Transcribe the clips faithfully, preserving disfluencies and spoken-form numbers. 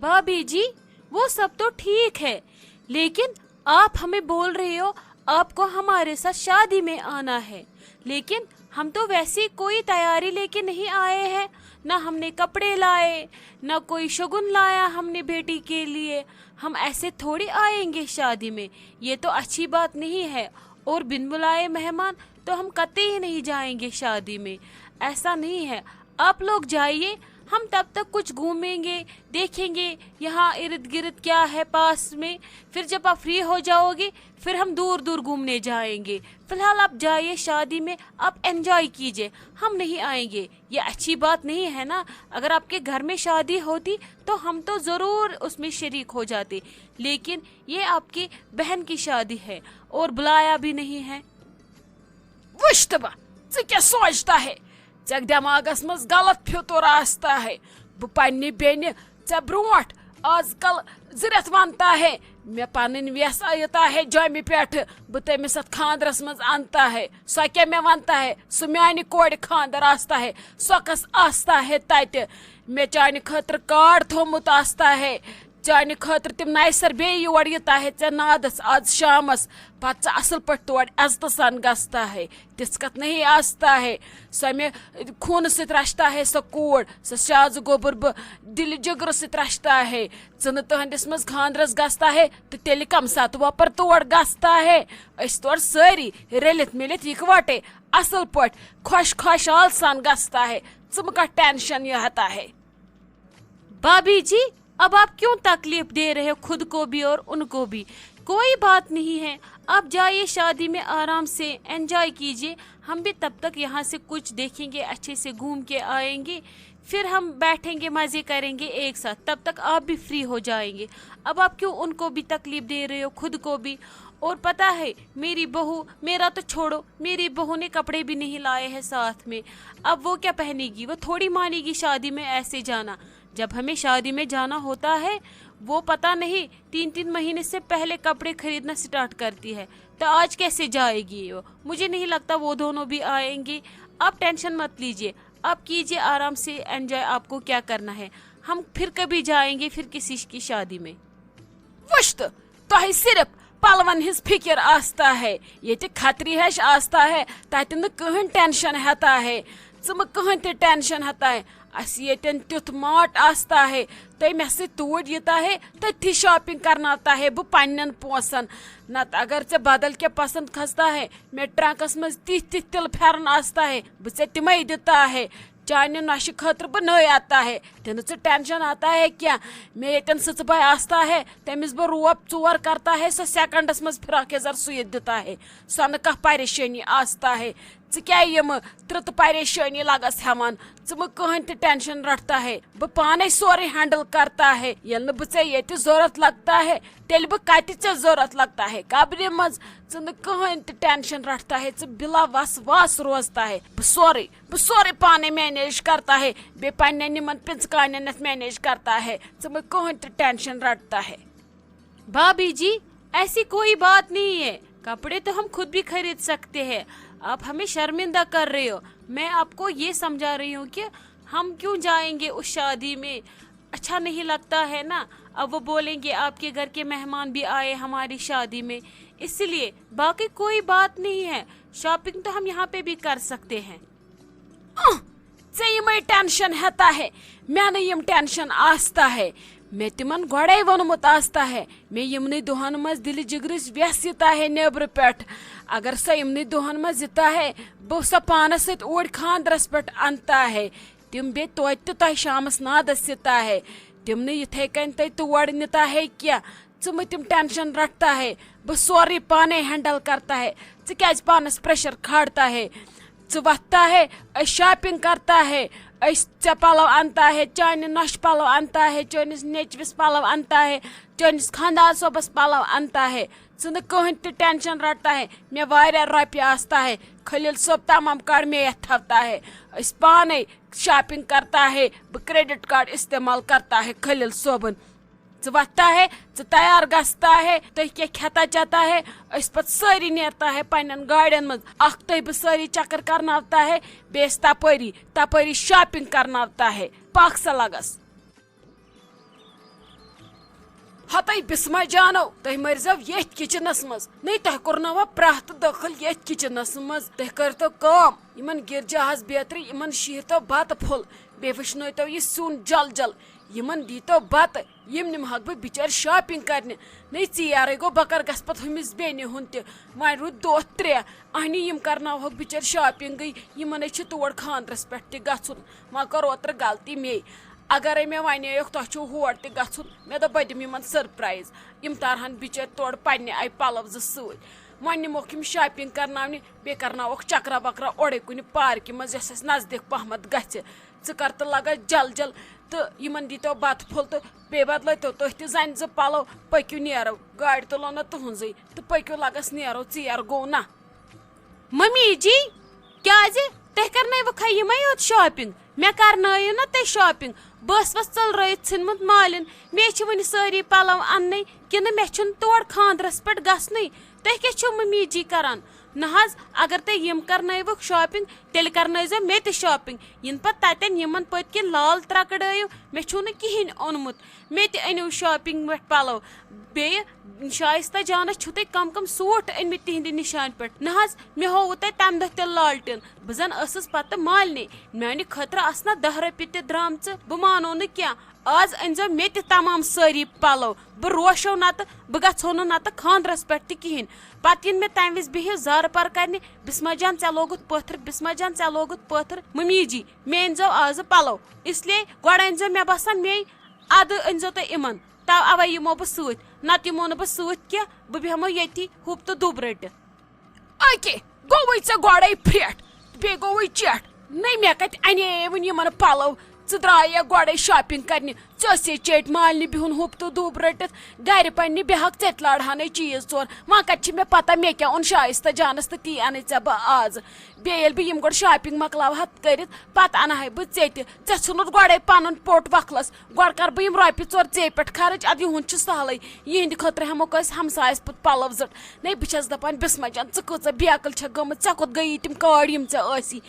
भाभी जी, वो सब तो ठीक है, लेकिन आप हमें बोल रहे हो आपको हमारे साथ शादी में आना है, लेकिन हम तो वैसे कोई तैयारी लेके नहीं आए हैं। ना हमने कपड़े लाए, ना कोई शगुन लाया हमने बेटी के लिए। हम ऐसे थोड़ी आएंगे शादी में। ये तो अच्छी बात नहीं है। और बिन बुलाए मेहमान तो हम कतई नहीं जाएंगे शादी में। ऐसा नहीं है, आप लोग जाइए, हम तब तक कुछ घूमेंगे, देखेंगे यहाँ इर्द गिर्द क्या है पास में। फिर जब आप फ्री हो जाओगे, फिर हम दूर दूर घूमने जाएंगे। फिलहाल आप जाइए शादी में, आप एंजॉय कीजिए, हम नहीं आएंगे। ये अच्छी बात नहीं है ना? अगर आपके घर में शादी होती तो हम तो ज़रूर उसमें शरीक हो जाते, लेकिन ये आपकी बहन की शादी है और बुलाया भी नहीं है। وٕچھ تہٕ بہٕ، ژٕ کیٛاہ سونٛچتا ہے؟ ژےٚ دٮ۪ماغس منٛز غلط فطور آستا ہے۔ بہٕ پننہِ بیٚنہِ ژےٚ برونٛٹھ آز کل زٕ رٮ۪تھ ونتا ہے، مےٚ پنٕنۍ وٮ۪س یِتا ہے جوٚمہِ پٮ۪ٹھٕ، بہٕ تٔمِس اتھ خانٛدرس منٛز انتا ہے۔ سۄ کیٛاہ مےٚ ونتا ہے؟ سُہ میانہِ کورِ خانٛدر آستا ہے، سۄ کس آستا ہے تتہِ؟ مےٚ چانہِ خٲطرٕ کارڈ تھوٚومُت آستا ہے، چانہِ خٲطرٕ تِم نَیہِ سَر بیٚیہِ یور یِتا ہے ژےٚ نادس آز شامس، پتہٕ ژٕ اصل پٲٹھۍ تور عزتہٕ سان گژھتا ہے۔ تِژھ کتھ نہیں آستا ہے۔ سۄ مےٚ خوٗنہٕ سۭتۍ رچھتا ہے سۄ کوٗر، سۄ شازٕ گوٚبُر بہٕ دِلہِ جِگرٕ سۭتۍ رچھتا ہے۔ ژٕ نہٕ تٕہنٛدِس منٛز خانٛدرس گژھتا ہے تہٕ تیٚلہِ کم ساتہٕ وۄپر تور گژھتا ہے؟ أسۍ تور سٲری رٔلِتھ مِلِتھ یِکوَٹے اصل پٲٹھۍ خۄش خۄشحال سان گژھتا ہے۔ ژٕ مہٕ کانٛہہ ٹینشن یہِ ہتا ہے۔ بھابھی جی، اب آپ کیوں تکلیف دے رہے ہو خود کو بھی اور ان کو بھی؟ کوئی بات نہیں ہے، آپ جائیے شادی میں آرام سے انجوائے کیجیے، ہم بھی تب تک یہاں سے کچھ دیکھیں گے، اچھے سے گھوم کے آئیں گے، پھر ہم بیٹھیں گے، مزے کریں گے ایک ساتھ، تب تک آپ بھی فری ہو جائیں گے۔ اب آپ کیوں ان کو بھی تکلیف دے رہے ہو، خود کو بھی؟ اور پتہ ہے، میری بہو، میرا تو چھوڑو، میری بہو نے کپڑے بھی نہیں لائے ہیں ساتھ میں۔ اب وہ کیا پہنے گی؟ وہ تھوڑی مانے گی شادی میں ایسے جانا۔ جب ہمیں شادی میں جانا ہوتا ہے، وہ پتہ نہیں تین تین مہینے سے پہلے کپڑے خریدنا سٹارٹ کرتی ہے۔ تو آج کیسے جائے گی وہ؟ مجھے نہیں لگتا وہ دونوں بھی آئیں گے۔ آپ ٹینشن مت لیجیے، آپ کیجیے آرام سے انجوائے، آپ کو کیا کرنا ہے۔ ہم پھر کبھی جائیں گے، پھر کسی کی شادی میں۔ وٕچھ تہٕ، تۄہہِ صرف پلون ہٕنٛز فکر آستا ہے، ییٚتہِ کھتری ہش آستا ہے، تتہِ نہٕ کٕہٕنۍ ٹینشن ہیتا ہے، ژٕ مہٕ کٕہٕنۍ تہِ ٹینشن ہیتا ہے۔ اسہِ ییٚتٮ۪ن تیُتھ ماٹ آستا ہے، تُہۍ مےٚ سۭتۍ توٗرۍ یِتا ہے، تٔتھی شاپنگ کرناوتا ہے بہٕ پننٮ۪ن پونٛسن۔ نتہٕ اگر ژےٚ بدل کینٛہہ پسند کھستا ہے، مےٚ ٹرنکس منٛز تِتھۍ تِتھۍ تِلہٕ پھٮ۪رن آستا ہے، بہٕ ژےٚ تِمے دِتا ہے۔ چانہِ نۄشہِ خٲطرٕ بہٕ نٔے آتا ہے، تہِ نہٕ ژٕ ٹینشن آتا ہے کینٛہہ۔ مےٚ ییٚتٮ۪ن سٕژٕ بٲے آستا ہے، تٔمِس بہٕ روب ژور کرتا ہے، سۄ سیکنڈس منٛز فراک یزار سُوِتھ دِتا ہے، سۄ نہٕ کانٛہہ پریشٲنی آستا ہے۔ ژٕ کیٛاہ یِمہٕ ترٕتہٕ پریشٲنی لگس ہٮ۪وان؟ ژٕ مہٕ کٕہٕنۍ تہِ ٹینشن رٹتا ہے، بہٕ پانے سورُے ہینڈل کرتا ہے۔ ییٚلہِ نہٕ بہٕ ژےٚ ییٚتہِ ضروٗرت لگتا ہے، تیٚلہِ بہٕ کتہِ ژےٚ ضروٗرت لگتا ہے؟ قبرِ منٛز۔ ژٕ نہٕ کٕہٕنۍ تہِ ٹینشن رٹتا ہے، ژٕ بلا وس واس روزتا ہے۔ بہٕ سورُے، بہٕ سورُے پانے مینیج کرتا ہے، بیٚیہِ پننٮ۪ن یِمن پِنژٕ کانٮ۪ن یتھ مینیج کرتا ہے۔ ژٕ مہٕ کٕہٕنۍ تہِ ٹینشن رٹتا ہے۔ بھابھی جی، ایسی کوئی بات نہیں ہے، کپڑے تو ہم خود بھی خرید سکتے ہیں، آپ ہمیں شرمندہ کر رہے ہو۔ میں آپ کو یہ سمجھا رہی ہوں کہ ہم کیوں جائیں گے اس شادی میں، اچھا نہیں لگتا ہے نا۔ اب وہ بولیں گے آپ کے گھر کے مہمان بھی آئے ہماری شادی میں، اس لیے۔ باقی کوئی بات نہیں ہے، شاپنگ تو ہم یہاں پہ بھی کر سکتے ہیں۔ اہ، ژےٚ یِمے ٹینشن ہیتا ہے، مےٚ نہٕ یِم ٹینشن آستا ہے۔ مےٚ تِمن گۄڈے ووٚنمُت آستا ہے، مےٚ یِمنٕے دۄہن منٛز دِلہِ جِگرٕچ وٮ۪س یِتا ہے نیبرٕ پٮ۪ٹھ۔ اگر سۄ یِمنٕے دۄہن منٛز یِتا ہے، بہٕ سۄ پانس سۭتۍ اوٗرۍ خانٛدرس پٮ۪ٹھ انتا ہے۔ تِم بیٚیہِ توتہِ تہِ تۄہہِ شامس نادس یِتا ہے، تِم نہٕ یِتھے کٔنۍ تۄہہِ تور نِتا ہے کینٛہہ۔ ژٕ مہٕ تِم ٹینشن رٹتا ہے، بہٕ سورُے پانے ہینڈل کرتا ہے۔ ژٕ کیازِ پانس پریشر کھالتا ہے؟ ژٕ وۄتھتا ہے، أسۍ شاپنگ کرتا ہے، أسۍ ژےٚ پلو انتا ہے، چانہِ نۄشہِ پلو انتا ہے، چٲنِس نیٚچوِس پلو انتا ہے، چٲنِس خاندار صٲبس پلو انتا ہے۔ ژٕ نہٕ کٕہٕنۍ تہِ ٹینشن رٹتا ہے۔ مےٚ واریاہ رۄپیہِ آستا ہے، خلیل صٲب تمام کڑ مےٚ یتھ تھاوتا ہے۔ أسۍ پانے شاپنگ کرتا ہے، بہٕ کریڈٹ کارڈ استعمال کرتا ہے خلیل صٲبُن۔ ژٕ وۄتھتا ہے، ژٕ تیار گژھتا ہے، تُہۍ کیٛاہ کھٮ۪تا چٮ۪تا ہے، أسۍ پتہٕ سٲری نیرتا ہے پننٮ۪ن گاڑٮ۪ن منٛز۔ اکھ تُہۍ بہٕ سٲری چکر کرناوتا ہے، بیٚیہِ أسۍ تپٲری، تپٲری شاپنگ کرناوتا ہے۔ پکھ سا لگس۔ ہتَے بسمہ جانو، تُہۍ مٔرزیو ییٚتھۍ کچنس منٛز۔ نَے تۄہہِ کوٚرنوا پرٛاہ تہٕ دٲخل ییٚتھۍ کچنس منٛز؟ تُہۍ کٔرۍتو کٲم، یِمن گرجاہس بیترِ، یِمن شیٖرتو بتہٕ پھوٚل، بیٚیہِ وٕشنٲوتو یہِ سیُن جل جل، یِمن دیٖتو بتہٕ، یِم نِمہٕ ہاکھ بہٕ بچٲرۍ shopping کرنہِ۔ نَے ژیر گوٚو، بہٕ کر گژھٕ پتہٕ ہُمِس بیٚنہِ ہُنٛد تہِ؟ وۄنۍ روٗدۍ دۄہ ترٛےٚ، اہنہِ یِم کرناوہوکھ بچٲرۍ shopping، یِمن ہے چھِ تور خانٛدرس پٮ۪ٹھ تہِ گژھُن۔ وۄنۍ کٔر اوترٕ غلطی مے۔ اگرے مےٚ ونیوکھ تۄہہِ چھُو ہور تہِ گژھُن، مےٚ دوٚپ بہٕ دِمہٕ یِمن surprise۔ یِم تارہن بچٲرۍ تورٕ پننہِ آیہِ پلو زٕ سۭتۍ۔ وۄنۍ نِموکھ یِم shopping کرناونہِ، بیٚیہِ کرناووکھ چکرا وکرا اورے کُنہِ پارکہِ منٛز یۄس اسہِ نزدیٖک پہمتھ گژھِ۔ ژٕ کر تہٕ لگس جل جل تہٕ یِمن دیٖتو بتہٕ پھوٚل تہٕ بیٚیہِ بدلٲیتو تُہۍ تہِ زنہِ زٕ پلو۔ پٔکِو نیرو، گاڑِ تُلو نہٕ تُہنٛزٕے تہٕ پٔکِو لگس نیرو، ژیر گوٚو نا۔ ممی جی، کیازِ؟ تۄہہِ کرنٲوٕکھا یِمے یوت shopping؟ مےٚ کرنٲیِو نا تُہۍ shopping۔ بہٕ ٲسوس ژٔلرٲیِتھ ژھٕنمُت مالِن۔ مےٚ چھِ وٕنہِ سٲری پلو اننٕے، کِنہٕ مےٚ چھُنہٕ تور خانٛدرس پٮ۪ٹھ گژھنُے؟ تُہۍ کیٛاہ چھِو ممی جی کران؟ نہ حظ، اگر تُہۍ یِم کرنٲوٕکھ shopping، تیٚلہِ کرنٲیزیو مےٚ تہِ shopping۔ یِنہٕ پتہٕ تتٮ۪ن یِمن پٔتۍ کِنۍ لال ترکڑٲیِو، مےٚ چھُو نہٕ کِہیٖنۍ اوٚنمُت۔ مےٚ تہِ أنِو shopping پٮ۪ٹھ پلو۔ بیٚیہِ شایستہ جانس چھِو تُہۍ کم کم سوٗٹ أنمٕتۍ تِہنٛدِ نِشانہِ پٮ۪ٹھ؟ نہ حظ، مےٚ ہووُ تۄہہِ تمہِ دۄہ تہِ لالٹین۔ بہٕ زن ٲسٕس پتہٕ مالنہِ۔ میانہِ خٲطرٕ آسہٕ نہ دَہ رۄپیہِ تہِ درامژٕ۔ بہٕ مانو نہٕ کینٛہہ۔ آز أنۍزیو مےٚ تہِ تمام سٲری پلو۔ بہٕ روشو نتہٕ، بہٕ گژھو نہٕ نتہٕ خانٛدرس پٮ۪ٹھ تہِ کِہیٖنۍ۔ پتہٕ یِن مےٚ تمہِ وِزِ بِہِو زارٕ پار کرنہِ، "بسمہ جان، ژےٚ لوگُتھ پٲتھٕر، بسمہ جان، ژےٚ لوگُتھ پٲتھٕر۔" ممی جی، مےٚ أنۍزیو آزٕ پلو۔ اس لیے گۄڈٕ أنۍزیو، مےٚ باسان، مے ادٕ أنۍزیو تُہۍ یِمن۔ تو اوے یِمو بہٕ سۭتۍ، نتہٕ یِمو نہٕ بہٕ سۭتۍ کینٛہہ، بہٕ بیٚہمو ییٚتی ہُپ تہٕ دُب رٔٹِتھ۔ اکے، گوٚوُے ژےٚ گۄڈے پھرٛٹھ، بیٚیہِ گوٚوُے چٮ۪ٹھ۔ نٔے مےٚ کتہِ انے وُنہِ یِمن پلو؟ ژٕ درٛایکھ گۄڈے shopping کرنہِ، ژےٚ ٲسے چیٚٹۍ مالنہِ بِہُن ہُپ تہٕ دُب رٔٹِتھ، گرِ پننہِ بیہکھ ژےٚ تہِ لارہانے چیٖز ژور۔ وۄنۍ کتہِ چھِ مےٚ پتہ مےٚ کیٛاہ اوٚن شایستہ جانس تہٕ تی انے ژےٚ بہٕ آز۔ بیٚیہِ ییٚلہِ بہٕ یِم گۄڈٕ shopping مۄکلاوہا کٔرِتھ، پتہٕ انہاے بہٕ ژےٚ تہِ۔ ژےٚ ژھُنُتھ گۄڈے پنُن پوٚٹ وکھلس۔ گۄڈٕ کرٕ بہٕ یِم رۄپیہِ ژور ژے پٮ۪ٹھ خرٕچ، ادٕ یِہُنٛد چھُ سہلٕے۔ یِہنٛدِ خٲطرٕ ہٮ۪مو کٲنٛسہِ ہمسایس پتہٕ پلو زٔٹ۔ نے، بہٕ چھس دپان، بسمہ جان، ژٕ کۭژاہ بیقل چھکھ گٔمٕژ، ژےٚ کوٚت گٔیی تِم کاڑۍ یِم ژےٚ ٲسی؟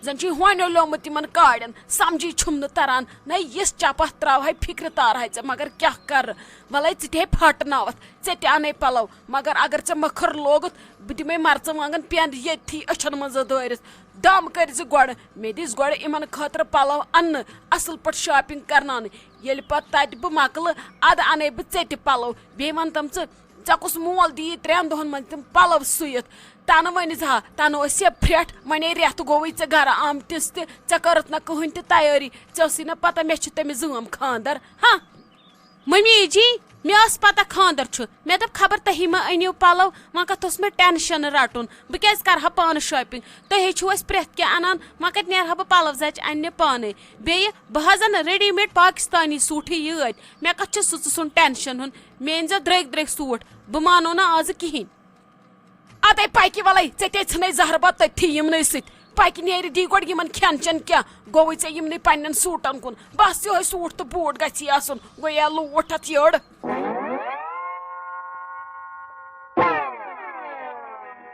زن چھُے ہونیو لیومُت تِمن کاڑٮ۪ن، سمجھی چھُم نہٕ تران۔ نے، یِژھ چپاتھ تراوہے فکرِ تارہے ژےٚ، مگر کیٛاہ کرٕ؟ ولے، ژٕ تہِ ہے پھٹناوتھ، ژےٚ تہِ انے پلو، مگر اگر ژےٚ مٔکھٕر لوگُتھ، بہٕ دِمے مرژٕوانگن پٮ۪نٛد ییٚتھی أچھن منٛز دٲرِتھ۔ دم کٔرۍ زِ گۄڈٕ، مےٚ دِس گۄڈٕ یِمن خٲطرٕ پلو اننہٕ، اصل پٲٹھۍ shopping کرناونہٕ۔ ییٚلہِ پتہٕ تتہِ بہٕ مۄکلہٕ، ادٕ انے بہٕ ژےٚ تہِ پلو۔ بیٚیہِ ون تم ژٕ، ژےٚ کُس مول دِیی ترٛٮ۪ن دۄہن منٛز تِم پلو سُوِتھ؟ تنہٕ ؤنۍ زِ ہا، تنہٕ ٲسۍ یا پھرٛٹھ، وۄنۍ ہے رٮ۪تھ گوٚوُے ژےٚ گرٕ آمتِس تہِ، ژےٚ کٔرٕتھ نہ کٕہٕنۍ تہِ تیٲری، ژےٚ ٲسٕے نہ پتہ مےٚ چھِ تٔمِس زٲم خاندر، ہاں؟ ممی جی، مےٚ ٲس پتہ خاندر چھُ۔ مےٚ دوٚپ، خبر تُہی ما أنِو پلو؟ وۄنۍ کتھ اوس مےٚ tension رٹُن؟ بہٕ کیازِ کرٕ ہا پانہٕ shopping؟ تُہۍ ہے چھِو اَسہِ پرٛٮ۪تھ کینٛہہ انان، وۄنۍ کتہِ نیرٕ ہا بہٕ پلو زچہِ اننہِ پانے؟ بیٚیہِ بہٕ حظ انہٕ ready made پاکستانی سوٗٹھٕے یٲتۍ۔ مےٚ کتھ چھُ سٕژٕ سُنٛد tension ہُن؟ مےٚ أنۍزیو درٛگۍ درٛگۍ سوٗٹ، بہٕ مانو نہٕ آزٕ کِہیٖنۍ۔ ادے پکہِ ولے، ژےٚ تے ژھٕنے زہربا تٔتھی یِمنٕے سۭتۍ۔ پکہِ نیرِ دی گۄڈٕ یِمن کھٮ۪ن چٮ۪ن کینٛہہ، گوٚوُے ژےٚ یِمنٕے پننٮ۪ن سوٗٹن کُن۔ بس یِہوٚے سوٗٹ تہٕ بوٗٹ گژھی آسُن، گوٚو یا لوٗٹھ اتھ یٔڑ۔